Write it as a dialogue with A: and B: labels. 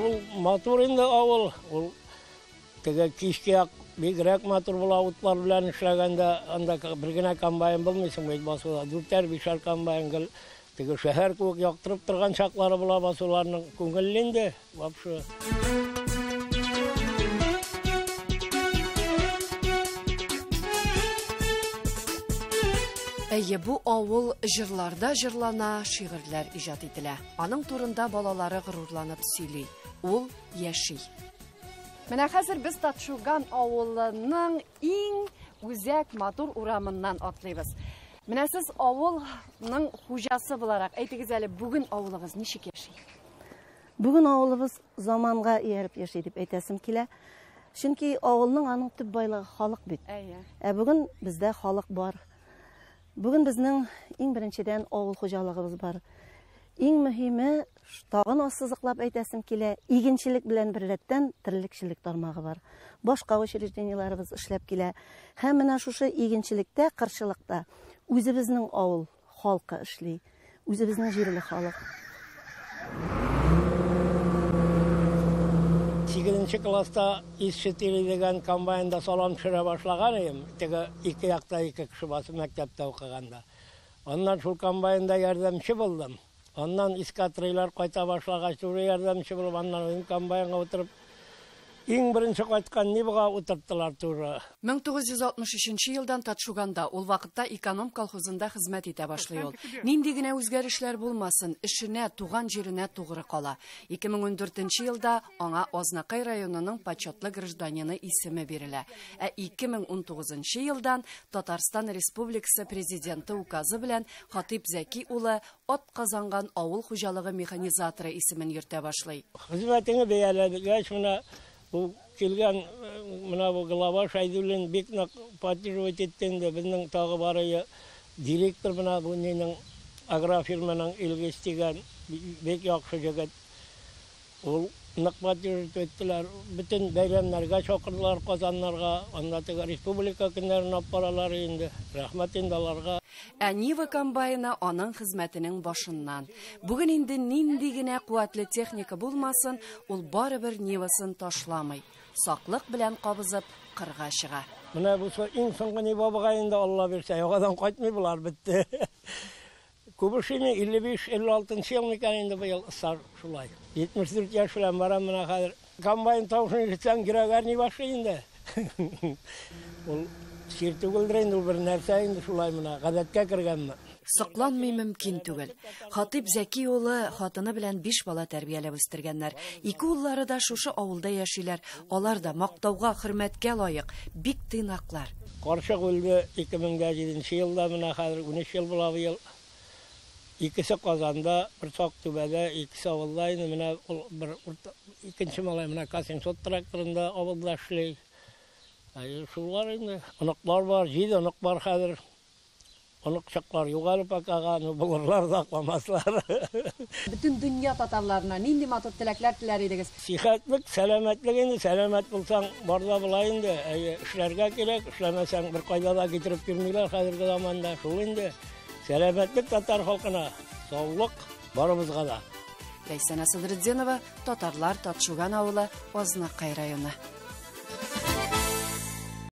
A: Авыл матур инде авыл. Ул теге кичке як бигрәк матур була утлар белән эшләгәндә, анда бер генә комбайн булмыйсың бит басуда. Дүртәр, бишәр комбайн гел теге шәһәр кебек яктырып торган чаклары була басуларның. Күңелле инде, вообще.
B: Әйе, бу авыл җырларда җырлана, шигырьләр иҗат ителә. Аның турында балалары горурланып сөйли. Ул яши. Менә хәзер без Татшуган авылының иң үзәк матур урамыннан атлыйбыз. Менә сез авылның хуҗасы буларак, әйтегез әле, бүген авылыгыз ничек яши?
C: Бүген авылыбыз заманга ияреп яши дип әйтәсем килә. Чөнки авылның аның төп байлыгы халык бит.
B: Әйе.
C: Ә бүген бездә халык бар. Бүген безнең иң беренчедән авыл хуҗалыгыбыз бар. Иң мөһиме, тагын ассызыклап әйтәсем килә, игенчелек белән беррәттән терлекчелек тармагы бар. Башка учреждениеләребез эшләп килә. Һәм менә шушы игенчелектә, кырчылыкта үзебезнең авыл халкы эшли, үзебезнең җирле халык.
A: 8 класста ИС-4 дигән комбайнда салам төшерә башлаган идем. Теге ике якта ике кеше басып мәктәптә укыганда. Аннан шул комбайнда ярдәмче булдым. Аннан искатрыйлар кайта башлагач, туры ярдәмче булып, аннан үзем комбайнга утырып, иң беренче кайткан Нивага утырттылар туры.
B: 1963 елдан Татшуганда, ул вакытта Эконом колхозында хезмәт итә башлый ул. Нинди генә үзгәрешләр булмасын, эшенә, туган җиренә тугры кала. 2014 елда аңа Азнакай районының почетлы гражданины исеме бирелә. Ә 2019 елдан Татарстан Республикасы президенты указы белән Хатип Зәки улы атказанган авыл хуҗалыгы механизаторы исемен йөртә башлый.
A: Хезмәтеңне бәяләгәч, менә бу килгән, менә бу глава Шәйдуллин бик нык поддерживать итте инде. Безнең тагы бары директор менә бу нинең агрофирманың Илгиз дигән бик яхшы егет. Ул нык поддерживать иттеләр. Бөтен бәйрәмнәргә чакырдылар Казаннарга. Анда теге республика көннәрен алып баралар инде. Рәхмәт инде аларга.
B: Ә Нива комбайны аның хезмәтенең башыннан. Бүген инде нинди генә куәтле техника булмасын, ул барыбер Нивасын ташламый. Саклык белән кабызып кырга чыга.
A: Менә бу иң соңгы Нива бугай инде, Алла бирсә, яңадан кайтмый булар, бетте. Күп эшлими, 55-56 ел микән инде быел стаж шулай. 74 яшь белән барам менә хәзер. Комбайн тавышын ишетсәң, йөрәк әрни башлый инде. Ул чир түгелдер инде, ул бер нәрсә инде шулай менә, гадәткә кергәнме.
B: Сокланмый мөмкин түгел. Хатип Зәки улы хатыны белән 5 бала тәрбияләп үстергәннәр. Ике уллары да шушы авылда яшиләр. Алар да мактауга, хөрмәткә лаек, бик тыйнаклар.
A: Карчык үлде 2007 елда, менә хәзер 13 ел була быел. Икесе Казанда, бер Сак-Түбәдә, икесе авылда инде. Менә ул бер икенче малай менә К-700 тракторында авылда эшли. Әйе, шулар инде. Оныклар бар, 7 онык бар хәзер. Оныкчыклар юк әле покага, но булырлар да калмаслар.
B: Бөтен дөнья татарларына нинди матур теләкләр теләр идегез?
A: Сихәтлек, сәламәтлек инде, сәламәт булсаң, бар да була инде. Әйе, эшләргә кирәк, эшләмәсәң бер кайда да китереп бирмиләр хәзерге заманда. Шул инде. Сәламәтлек татар халкына, саулык барыбызга да.
B: Ләйсәнә Садретдинова, Татарлар, Татшуган авылы, Азнакай районы.